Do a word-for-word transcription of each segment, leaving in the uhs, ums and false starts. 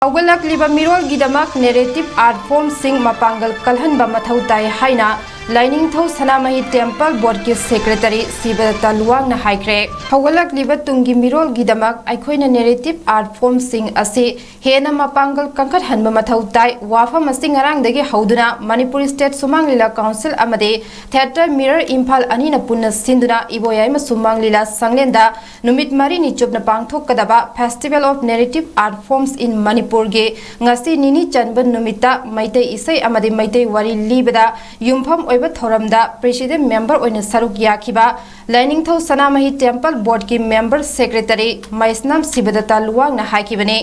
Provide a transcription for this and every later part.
ꯍꯧꯒꯠꯂꯛꯂꯤꯕ ꯃꯤꯔꯣꯜꯒꯤꯗꯃꯛ ꯅꯦꯔꯦꯇꯤꯚ ꯑꯥꯔꯠ ꯐꯣꯝꯁꯤꯡ ꯃꯄꯥꯡꯒꯜ ꯀꯜꯍꯟꯕ ꯃꯊꯧ ꯇꯥꯏ ꯍꯥꯏꯅ ꯂꯥꯏꯅꯤꯡꯊꯧ ꯁꯅꯥꯃꯍꯤ ꯇꯦꯝꯄꯜ ꯕꯣꯔꯗꯀꯤ ꯁꯦꯀ꯭ꯔꯦꯇꯔꯤ ꯁꯤꯕꯗꯠꯇ ꯂꯨꯋꯥꯡꯅ ꯍꯥꯏꯈ꯭ꯔꯦ꯫ ꯍꯧꯒꯠꯂꯛꯂꯤꯕ ꯇꯨꯡꯒꯤ ꯃꯤꯔꯣꯜꯒꯤꯗꯃꯛ ꯑꯩꯈꯣꯏꯅ ꯅꯦꯔꯦꯇꯤꯚ ꯑꯥꯔꯠ ꯐꯣꯝꯁꯤꯡ ꯑꯁꯤ ꯍꯦꯟꯅ ꯃꯄꯥꯡꯒꯜ ꯀꯟꯈꯠꯍꯟꯕ ꯃꯊꯧ ꯇꯥꯏ꯫ ꯋꯥꯐꯝ ꯑꯁꯤ ꯉꯔꯥꯡꯗꯒꯤ ꯍꯧꯗꯨꯅ ꯃꯅꯤꯄꯨꯔ ꯁ꯭ꯇꯦꯠ ꯁꯨꯃꯥꯡ ꯂꯤꯂꯥ ꯀꯥꯎꯟꯁꯤꯜ ꯑꯃꯗꯤ ꯊꯤꯌꯦꯇꯔ ꯃꯤꯔꯔ ꯏꯝꯐꯥꯜ ꯑꯅꯤꯅ ꯄꯨꯟꯅ ꯁꯤꯟꯗꯨꯅ ꯏꯕꯣꯌꯥꯏꯃ ꯁꯨꯃꯥꯡ ꯂꯤꯂꯥ ꯁꯪꯂꯦꯟꯗ ꯅꯨꯃꯤꯠ ꯃꯔꯤꯅꯤ ꯆꯨꯞꯅ ꯄꯥꯡꯊꯣꯛꯀꯗꯕ Festival of Narrative Art Forms in Manipurꯒꯤ ꯉꯁꯤ ꯅꯤꯅꯤ ꯆꯟꯕ ꯅꯨꯃꯤꯠꯇ ꯃꯩꯇꯩ ꯏꯁꯩ ꯑꯃꯗꯤ ꯃꯩꯇꯩ ꯋꯥꯔꯤ ꯂꯤꯕꯗ ꯌꯨꯝꯐꯝ ꯑꯣꯏꯕ ꯊꯧꯔꯝꯗ president member ꯑꯣꯏꯅ ꯁꯔꯨꯛ ꯌꯥꯈꯤꯕ ꯂꯥꯏꯅꯤꯡꯊꯧ ꯁꯅꯥꯃꯍꯤ ꯇꯦꯝꯄꯜ ꯕꯣꯔꯗꯀꯤ member secretary ꯃꯩꯁꯅꯥꯝ ꯁꯤꯕꯗꯠꯇ ꯂꯨꯋꯥꯡꯅ ꯍꯥꯏꯈꯤꯕꯅꯤ꯫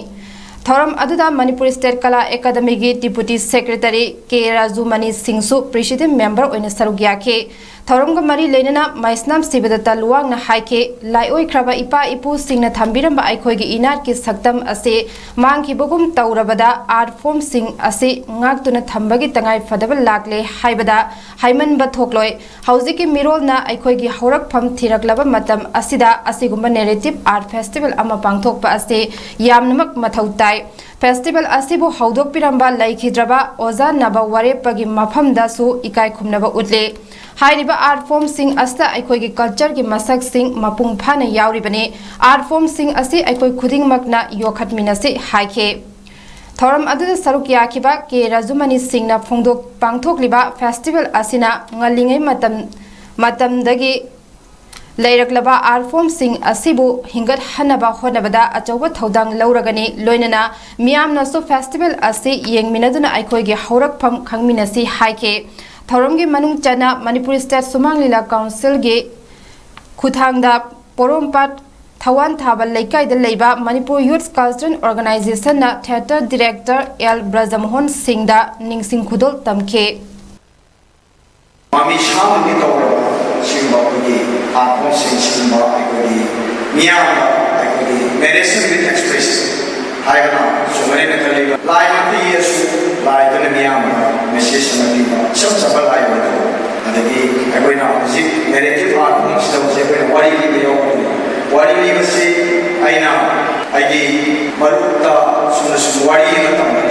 ꯊꯧꯔꯝ ꯑꯗꯨꯗ ꯃꯅꯤꯄꯨꯔ ꯁ꯭ꯇꯦꯠ ꯀꯂꯥ ꯑꯦꯀꯥꯗꯃꯤꯒꯤ deputy secretary ꯀꯦ ꯔꯥꯖꯨꯃꯅꯤ ꯁꯤꯡꯁꯨ president member ꯑꯣꯏꯅ ꯁꯔꯨꯛ ꯌꯥꯈꯤ꯫ ꯊꯧꯔꯝꯒ ꯃꯔꯤ ꯂꯩꯅꯅ ꯃꯩꯁꯅꯥꯝ ꯁꯤꯕꯗꯠꯇ ꯂꯨꯋꯥꯡꯅ ꯍꯥꯏꯈꯤ, ꯂꯥꯏꯑꯣꯏꯈ꯭ꯔꯕ ꯏꯄꯥ ꯏꯄꯨꯁꯤꯡꯅ ꯊꯝꯕꯤꯔꯝꯕ ꯑꯩꯈꯣꯏꯒꯤ ꯏꯅꯥꯠꯀꯤ ꯁꯛꯇꯝ ꯑꯁꯤ ꯃꯥꯡꯈꯤꯕꯒꯨꯝ ꯇꯧꯔꯕꯗ ꯑꯥꯔꯠ ꯐꯣꯝꯁꯤꯡ ꯑꯁꯤ ꯉꯥꯛꯇꯨꯅ ꯊꯝꯕꯒꯤ ꯇꯉꯥꯏ ꯐꯗꯕ ꯂꯥꯛꯂꯦ ꯍꯥꯏꯕꯗ ꯍꯥꯏꯃꯟꯕ ꯊꯣꯛꯂꯣꯏ꯫ ꯍꯧꯖꯤꯛꯀꯤ ꯃꯤꯔꯣꯜꯅ ꯑꯩꯈꯣꯏꯒꯤ ꯍꯧꯔꯛꯐꯝ ꯊꯤꯔꯛꯂꯕ ꯃꯇꯝ ꯑꯁꯤꯗ ꯑꯁꯤꯒꯨꯝꯕ ꯅꯦꯔꯦꯇꯤꯚ ꯑꯥꯔꯠ ꯐꯦꯁꯇꯤꯚꯦꯜ ꯑꯃ ꯄꯥꯡꯊꯣꯛꯄ ꯑꯁꯤ ꯌꯥꯝꯅꯃꯛ ꯃꯊꯧ ꯇꯥꯏ꯫ ꯐꯦꯁꯇꯤꯚꯦꯜ ꯑꯁꯤꯕꯨ ꯍꯧꯗꯣꯛꯄꯤꯔꯝꯕ ꯂꯩꯈꯤꯗ꯭ꯔꯕ ꯑꯣꯖꯥ ꯅꯕ ꯋꯥꯔꯦꯞꯄꯒꯤ ꯃꯐꯝꯗꯁꯨ ꯏꯀꯥꯏ ꯈꯨꯝꯅꯕ ꯎꯠꯂꯤ꯫ ꯍꯥꯏꯔꯤꯕ ꯑꯥꯔꯠ ꯐꯣꯝꯁꯤꯡ ꯑꯁꯤꯗ ꯑꯩꯈꯣꯏꯒꯤ ꯀꯜꯆꯔꯒꯤ ꯃꯁꯛꯁꯤꯡ ꯃꯄꯨꯡ ꯐꯥꯅ ꯌꯥꯎꯔꯤꯕꯅꯤ꯫ ꯑꯥꯔꯠ ꯐꯣꯝꯁꯤꯡ ꯑꯁꯤ ꯑꯩꯈꯣꯏ ꯈꯨꯗꯤꯡꯃꯛꯅ ꯌꯣꯛꯈꯠꯃꯤꯟꯅꯁꯤ ꯍꯥꯏꯈꯤ꯫ ꯊꯧꯔꯝ ꯑꯗꯨꯗ ꯁꯔꯨꯛ ꯌꯥꯈꯤꯕ ꯀꯦ ꯔꯥꯖꯨꯃꯅꯤ ꯁꯤꯡꯅ ꯐꯣꯡꯗꯣꯛ ꯄꯥꯡꯊꯣꯛꯂꯤꯕ ꯐꯦꯁꯇꯤꯚꯦꯜ ꯑꯁꯤꯅ ꯉꯜꯂꯤꯉꯩ ꯃꯇꯝ ꯃꯇꯝꯗꯒꯤ ꯂꯩꯔꯛꯂꯕ ꯑꯥꯔꯠ ꯐꯣꯝꯁꯤꯡ ꯑꯁꯤꯕꯨ ꯍꯤꯡꯒꯠꯍꯟꯅꯕ ꯍꯣꯠꯅꯕꯗ ꯑꯆꯧꯕ ꯊꯧꯗꯥꯡ ꯂꯧꯔꯒꯅꯤ꯫ ꯂꯣꯏꯅꯅ ꯃꯤꯌꯥꯝꯅꯁꯨ ꯐꯦꯁꯇꯤꯚꯦꯜ ꯑꯁꯤ ꯌꯦꯡꯃꯤꯟꯅꯗꯨꯅ ꯑꯩꯈꯣꯏꯒꯤ ꯍꯧꯔꯛꯐꯝ ꯈꯪꯃꯤꯟꯅꯁꯤ ꯍꯥꯏꯈꯤ꯫ ꯊꯧꯔꯝꯒꯤ ꯃꯅꯨꯡ ꯆꯟꯅ ꯃꯅꯤꯄꯨꯔ ꯁ꯭ꯇꯦꯠ ꯁꯨꯃꯥꯡ ꯂꯤꯂꯥ ꯀꯥꯎꯟꯁꯤꯜꯒꯤ ꯈꯨꯠꯊꯥꯡꯗ ꯄꯣꯔꯣꯝꯄꯥꯠ ꯊꯋꯥꯟ ꯊꯥꯕ ꯂꯩꯀꯥꯏꯗ ꯂꯩꯕ ꯃꯅꯤꯄꯨꯔ ꯌꯨꯠ ꯀꯜꯆꯔꯦꯜ ꯑꯣꯔꯒꯅꯥꯏꯖꯦꯁꯟꯅ ꯊꯤꯌꯦꯇꯔ ꯗꯤꯔꯦꯛꯇꯔ ꯑꯦꯜ ꯕ꯭ꯔꯖꯃꯣꯍꯟ ꯁꯤꯡꯗ ꯅꯤꯡꯁꯤꯡ ꯈꯨꯗꯣꯜ ꯇꯝꯈꯤ꯫ ꯃꯃꯤ ꯁꯥꯡꯅꯗꯤ ꯇꯧꯔꯕ ꯁꯤꯒꯨꯝꯕ ꯑꯩꯈꯣꯏꯒꯤ ꯑꯥꯔꯠ ꯐꯣꯝꯁꯤꯡ, ꯁꯤꯒꯨꯝꯕ ꯑꯩꯈꯣꯏꯒꯤ ꯃꯤꯌꯥꯝꯗ ꯑꯩꯈꯣꯏꯒꯤ narration with expression ꯍꯥꯏꯕꯅ ꯆꯨꯝꯒꯅꯦꯅ ꯈꯜꯂꯤꯕ꯫ ꯂꯥꯏꯃꯛꯇ ꯌꯦꯛꯑꯁꯨ ꯂꯥꯏꯗꯨꯅ ꯃꯤꯌꯥꯝꯗ message ꯑꯃ ꯄꯤꯕ ꯏꯆꯝ ꯆꯝꯕ ꯂꯥꯏ ꯑꯣꯏꯗꯕ꯫ ꯑꯗꯒꯤ ꯑꯩꯈꯣꯏꯅ ꯍꯧꯖꯤꯛ narrative art ꯐꯣꯝꯁꯤꯗ ꯍꯧꯖꯤꯛ ꯑꯩꯈꯣꯏꯅ ꯋꯥꯔꯤ ꯂꯤꯕ ꯌꯥꯎꯕꯅꯤ꯫ ꯋꯥꯔꯤ ꯂꯤꯕꯁꯤ ꯑꯩꯅ ꯑꯩꯒꯤ ꯃꯔꯨꯞꯇ ꯁꯨꯝꯅ ꯁꯨꯝ ꯋꯥꯔꯤ ꯑꯃ ꯇꯝꯕ